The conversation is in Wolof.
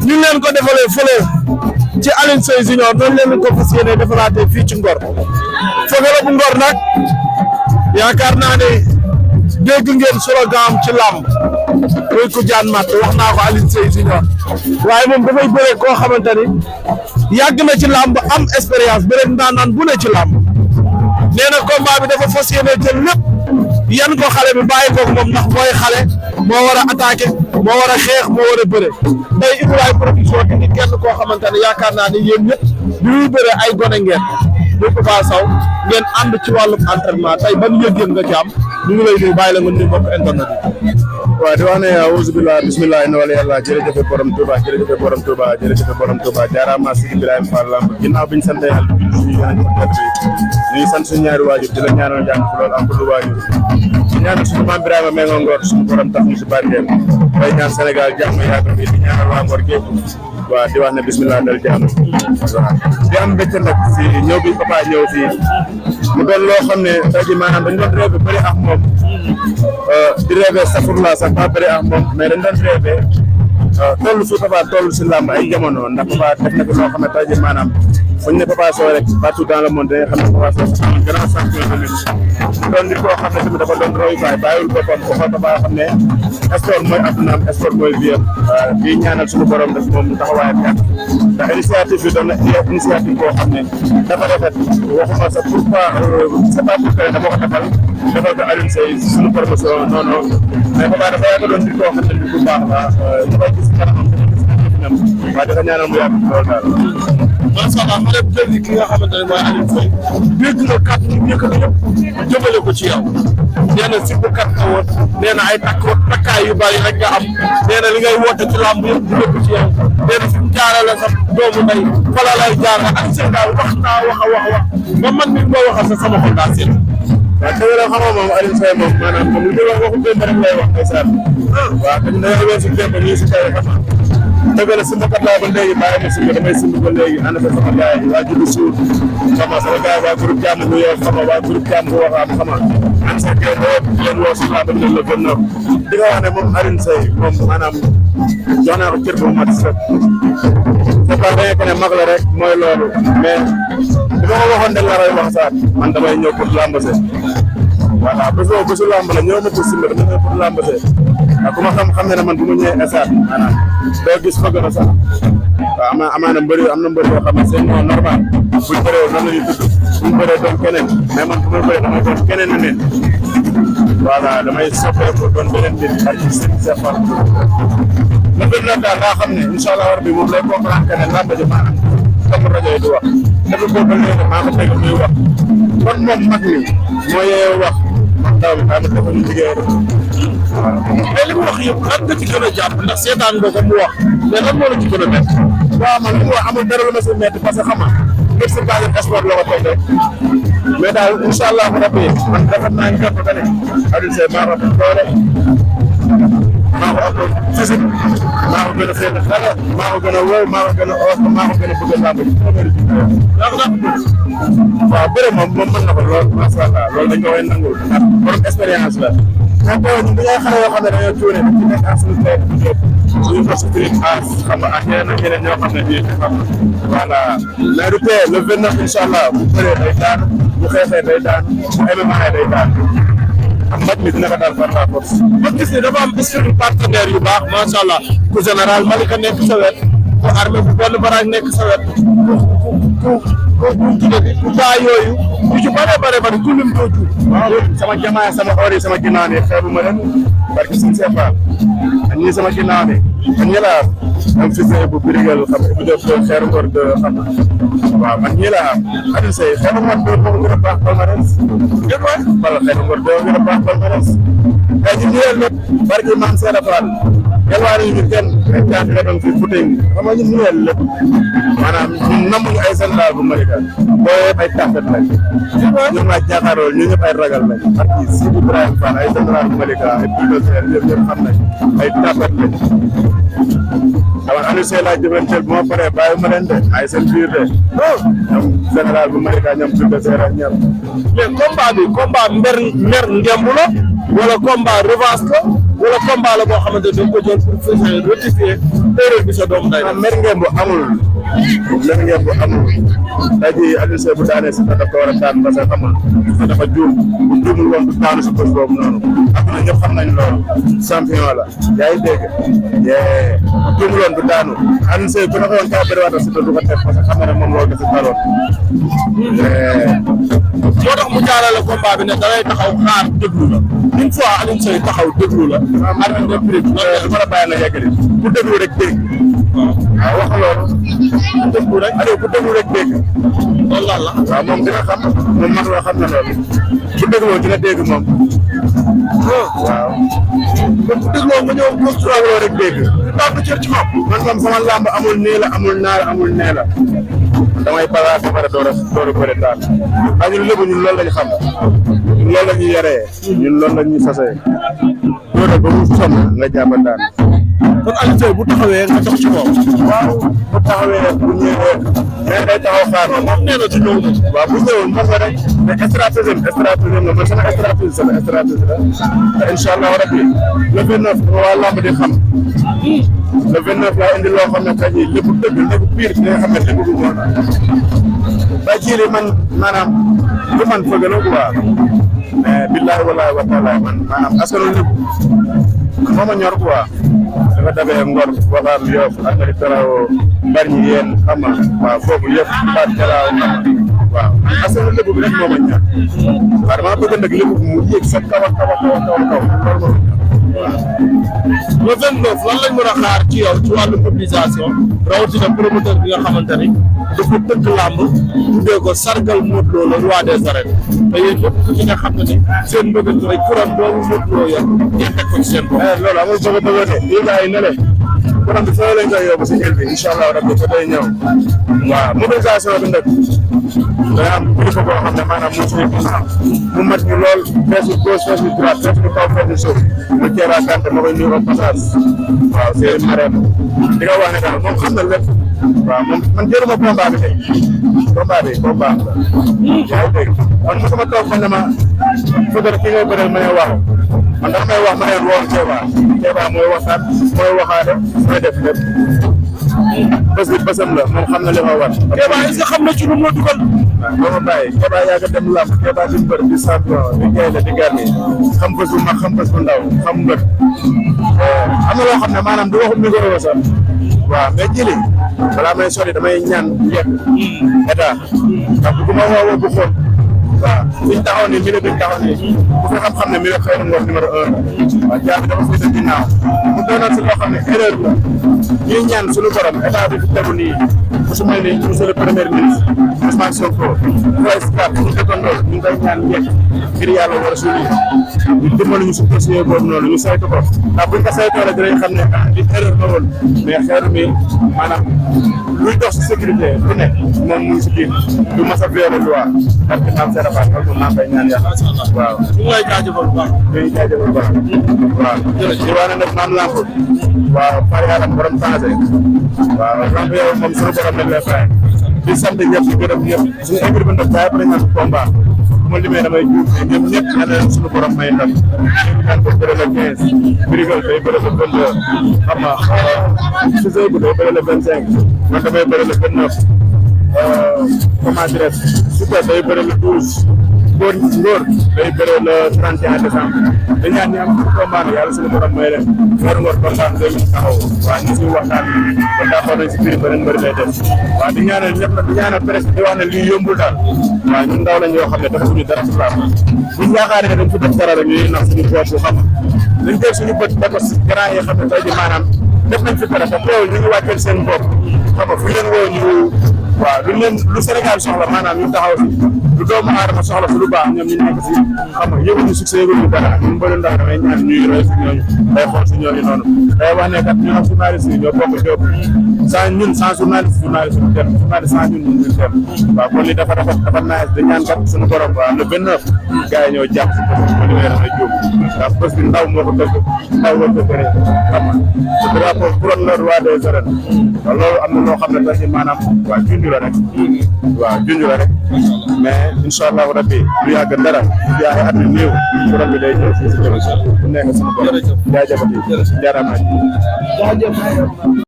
ñu leen ko defalee fële ci Alioune Seye Junior noonu leen ko fas yéene defalaatee fii ci Ngor Feugeula bu Ngor nag yaakaar naa ne dégg ngeen slogan ci làmb muy ku jaan mat wax naa ko Alioune Seye Junior waaye moom dafay bëre koo xamante ni yàgg na ci làmb am expérience bëre ndaanaan bu ne ci làmb nee na combat bi dafa fas yéene jël lépp yan ko xale bi bàyyi koog moom ndax mooy xale moo war a attaqué moo war a xeex moo war a bëre tey Ibrahima production indi kenn koo xamante ne yaakaar naa ne yéen ñëpp bi muy bëre ay gone ngeen muy Papa Sow ngeen ànd ci wàllum entraînement tey ban yëg-yëg nga ci am ñu ngi lay nuyu bàyyi la nga nuyu mbokk internet bi. waaw di wax ne auzu billah bismillah inna wala yàlla jërëjëf borom Touba jërëjëf borom Touba jërëjëf borom Touba jaaraama Sidi Ibrahima Fall lamb ginnaaw biñ sant yàlla ñuy sant suñu ñaari waajur di la ñaanal jàng ci loolu am lu waajur di ñaanal suñu maam Ibrahima Mengo Ngor suñu borom tax ñu si barkeel bay ñaan Sénégal jàmm yàgg fi di ñaanal waa Ngor gépp waaw di wax ne bismillah dal jàmm waaw di am mbégte nag si ñëw bi papa ñëw fii mu doon loo xam ne tey jii maanaam dañ doon rêvé bëri ak moom di rêvé safurla sax pas bëri ak moom mais dañ doon rêvé toll fi papa toll si làmb ay jamono ndax papa def na ko loo xam ne tey jii maanaam fu ñu ne Papa Sow rek partout dans le monde dañuy xam ne Papa Sow c'est un grand champion tamit doon nit koo xam ne tamit dafa doon royukaay bàyyiwul boppam ko fa papa xam ne sport mooy addunaam sport mooy viam di ñaanal suñu borom def moom taxawaayam yàgg ndax initiative bi doon na initiative boo xam ne dafa rafet waxuma sa pourquoi c'est pas pour que dama ko defal ko Alioune Seye suñu promotion non non mais papa dafa yàgg doon nit koo xam ne nit ku baax la ñu koy gis kanamam waaye dafa ñaanal mu yàgg loolu daal. macha allah ma dem jël ki nga xamante ne mooy Alioune Seye dégg nga kat yi nekk na yëpp jëmale ko ci yow nee na si bu kat na woon nee na ay takkaay yu bari rek nga am nee na li ngay woote ci làmb yëpp di nekk ci yow nee na fi mu jaarale sa doomu ndey fa la lay jaarale ak seen daal wax naa wax ba man mi ma waxal sa sama xol daa seet. waaw dëgg la xam nga moom Alioune Seye moom maanaam comme li ñu wax waxu démb rek lay wax ndeysaan waaw te dañoo weesu démb ñii si tey xam nga dëgg la simbakat laa ba léegi bàyyi ma simba damay simb ba léegi ànd fa sama gars yi waa Julu Suur xam nga sama gars yi waa groupe jàmm bu yow xam nga waa groupe jàmm bu waxaam xam nga am sa kër ba leen woo si laa ba leen la gën na di nga wax ne moom Alioune Seye moom maanaam jox naa ko cër bu mat sëkk c'est pas rien que ne mag la rek mooy loolu mais bi ma ko waxoon rek la koy wax saat man damay ñëw pour lambase voilà bésu lamb la ñëw ma pour simba dama ñëw pour lambase waaw ku ma xam ne man bu ma ñëwee esaat maanaam doo gis fa gën a sax waaw amaana mbëri am na mbëri yoo xam ne c'est normal buñ bëree nan la ñuy tudd buñ bëree doon keneen mais man bu ma bëree damay doon keneen ne neen voilà damay soppeeku doon beneen nit ak seen sefar le fait nag daal daa xam ne incha allah war bi moom lay comprendre que ne làmb ji maanaam comme rajo yi di wax depuis boobu ba léegi maa ko dégg muy wax kon moom mag mi moo yee wax ndaw bi daa ma dafa ñu liggéey rek waaw mais li mu wax yëpp lan nga ci gën a jàpp ndax seetaan nga ko mu wax mais lan moo la ci gën a métti. waaw man li mu wax amul dara lu ma si métti parce que xam nga lépp si base sport la ko teg rek mais daal incha allah rabbi man dafa naa ñu jot ko ne Alioune Seye maa ko doole maa ko ëpp physique maa ko gën a féete xale maa ko gën a wóor maa ko gën a oos maa ko gën a bëgg a làmb ji waaw bëre moom mën na ko lool macha allah loolu dañ ko koy nangul ndax borom expérience la mais booy ñun dañoo xale yoo xam ne dañoo cuune dañ ci nekk ak suñu tey suñu ko street art xam nga ak ñeneen ñoo xam ne bii xam voilà mais du tee le 29 incha allah bu bëree day daan bu xeexee day daan bu MMA day daan am mbaj mi dina ko daal par la force. ma gis ne dafa am esprit partenaire yu baax macha allah ku général Malika nekk sa wet ku armée bu benn baraag nekk sa wet ku baa yooyu yu ci bare ku lim doo tuut. waaw sama jamaa sama or yi sama ginnaaw ne xeebu ma leen parce que suñu seefaal ak ñii sama ginnaaw ne ak ñi laa am fils bu birigal xam nga bu def xeeru ngor de xam waaw man ñii laa am Alioune Seye xeeru ngor de moo ko gën a baax palmarès dégg nga wala xeeru ngor de moo gën a baax palmarès tey ñu ñëwee lépp barki maam Seera Fall yalwaani ñu kenn rek jaan nga doon fi footing xam nga ñun ñëwee lépp maanaam ñun namuñu ay général bu Malika boo ay tàfet lañ ñoom laa jàkkaarloo ñu ñëpp ay ragal lañ ak kii Sidi Ibrahima Fall ay général bu Malika ay bulldozer ñëpp xam nañ ay tàfet lañ dama Alioune Seye laa jëfanteel bu ma paree bàyyi ma leen de ay seen biir de ñoom général bu Malika ñoom bulldozer ak ñëpp mais combat bi combat mer ngemb la wala combat revanche la wala combat la boo xamante ne da nga ko jël pour faire rectifier erreur bi sa doom day def. mer ngeen bu amul mer ngeen bu amul tey jii Alioune Seye bu daanee si dafa war a daan parce que xamul dafa juum bu juumul woon du daanu si bés boobu noonu ak na ñëpp xam nañ loolu champion la yaa ngi dégg juumul woon du daanu Alioune Seye bu na ko woon kaa bëri waata si du ko def parce que xam na ne moom loolu dafa baroon moo tax mu jaarale combat bi ne da lay taxaw xaar déglu la une fois Alioune Seye taxaw déglu la arbitre de prix dama la bàyyi la yeggali bu déglu rek dégg waaw wax loolu bu déglu rek Aliou bu déglu rek dégg loolu lan la waaw moom dina xam moom man loo xam na loolu bu dégloo dina dégg moom waaw kon bu dégloo nga ñëw mu surawloo rek dégg daa ko cër ci moom man moom sama làmb amul nii la amul naa la amul nee la damay balaa ba pare door a bëri daal ak ñun lépp ñun loolu lañ xam ñun loolu la ñuy yaree ñun loolu la ñuy sasee door a ba mu sonn nga jàpp daan kon Alioune Seye bu taxawee nga dox ci moom waaw bu taxawee bu ñëwee mais day taxaw xaar ma moom nee na ci ñëw na waaw bu ñëwoon mën nga rek mais stratégie la man sama stratégie la te incha allah rabbi le 29 waa lamb di xam le 29 laa indi loo xam ne tey jii lépp dëgg lépp pire bi nga xam ne lépp du moom ba jiili man maanaam du man fëgg na quoi mais billahi wallahi wa taala man maanaam askanu lépp moo ma ñor quoi dafa dabee Ngor Waxaam Yoff ak Mali Taraawo bari ñi yéen xam nga waaw foofu yëpp baat Jalaaw xam nga waaw askanu lépp bi rek moo ma ñor waaw dama bëgg nag lépp mu yéeg sa kaw a kaw a kaw a kaw a kaw loolu le 29 lan lañ mën a xaar ci yow ci wàllu mobilisation rawatina promoteur bi nga xamante ni dafa tëgg làmb tuddee ko sargal Modou Lo le roi des arènes te yéen ñëpp ku ci nga xam ne ni seen mbëgg mooy couronne boobu Modou Lo yor ngeen teg ko ci seen bopp. loolu amul bëgg de lii gars yi ne le couronne bi foo lañ koy yóbbu si île bi incha allah rabbi fa day ñëw waaw mobilisation bi nag day am kilifa boo xam ne maanaam mu suñu mu mat ñu lool feesu gauche feesu droite feesu kaw feesu suuf mu Kera Kanté ma koy nuyu au passage waaw Serigne Marème di nga wax ne daal moom xam na lépp waaw moom man jëruma combat bi tey combat bi combat yaa ngi dégg man mosuma toog man ne ma Fodor ki ngay bëreel ma ne wax man dafa may wax ma ne woon Kéba mooy waxtaan mooy waxaale mooy def lépp bés bi bésam la moom xam na li ma war. Kéba est-ce que xam na ci lu mu la dugal. waaw doo ma bàyyi Kéba yaa ngi dem làmb Kéba di mbër di champion di gaynde di garmi xam bés bu mag xam bés bu ndaw xam mbër am na loo xam ne maanaam du waxu micro la sax waaw mais jili balaa may sori damay ñaan yegg état ndax bu ma woowoo bu xool waaw fiñ taxaw nii milieu bi taxaw nii bu fi xam-xam ne milieu xëy na Ngor numéro 1 waaw jaar bi dafa féete ginnaaw mu doonoon si loo xam ne erreur la ñuy ñaan suñu borom état bi fi tegu nii su mel ni monsieur le premier ministre Ousmane Sonko Foy Scar ñu dëkkandoo ñu ngi koy ñaan njëkk ngir yàlla war a suñu ñu dimbali ñu si dossier boobu noonu ñu saytu ko ndax buñ ko saytoo rek dinañ xam ne li erreur la woon mais xeeru mi maanaam luy dox si sécurité bu nekk moom mu ngi si biir du mas a violer loi parce que naam Serap Ba loolu maa ngi koy ñaan yàlla waaw. ñu ngi lay jaajëfal bu baax. ñu ngi jaajëfal bu baax waaw. jërëjëf di wax ne nag maam lamp waaw par yàlla borom changé waaw lamp yow moom suñu borom lañ lay fay di sant ñëpp di gërëm ñëpp suñu équipe bi nag bàyyi ba nañ am combat bu ma limee damay juum te ñëpp ñëpp yal na leen suñu borom may ndam ñu daan ko bëre le 15 Brigal day bëre le 22 xam nga Cissé bu day bëre le 25 man damay bëre le 29 comment dirais Super day bëre le 12 Ngor day bëre le 31 décembre dañ ñaan ñi am combat yàlla suñu borom may leen Ngor kontaan day taxaw waaw ñu siy waxtaan ba d'accord nañ si biir beneen mbëri lay def waaw di ñaanal ñëpp nag di ñaanal presse di wax ne lii yombul daal waaw ñun ndaw lañ yoo xam ne defuñu dara si laam buñ yaakaaree dañ fi def dara rek ñuy nax suñu bopp xam dañ teg suñu bët ba ko si grand yi xam ne tey ji maanaam def nañ fi dara te teewul ñu ngi wàcceel seen bopp xam nga fu ñu leen woo ñu waaw lu leen lu Sénégal soxla maanaam ñu taxaw si lu doomu aadama soxla si lu baax ñoom ñu nekk si xam nga yëguñu succès yëguñu dara ak ñu bëri ndax damay ñaan ñuy roy si ñooñu day xool si ñooñu noonu day wax ne kat ñun ak journaliste yi ñoo bokk jóg sans ñun sans journaliste ñu dem journaliste sans ñun ñu dem waaw kon li dafa naaj da ñaan kat suñu borom waaw le 29 gars yi ñoo jàpp si bés bi ma damay jóg ndax bés bi ndaw moo ko tëgg ndaw war ko bëre xam nga ce drapeau couronne le roi des arènes loolu am na loo xam ne tey maanaam waa junni la rek waaw junj la rek mais incha allahu rabbi lu yàgg dara lu yàgg at mi néew borom bi day ñëw fii si jërëjëf bu nekk sama borom jaajëfati jaaraama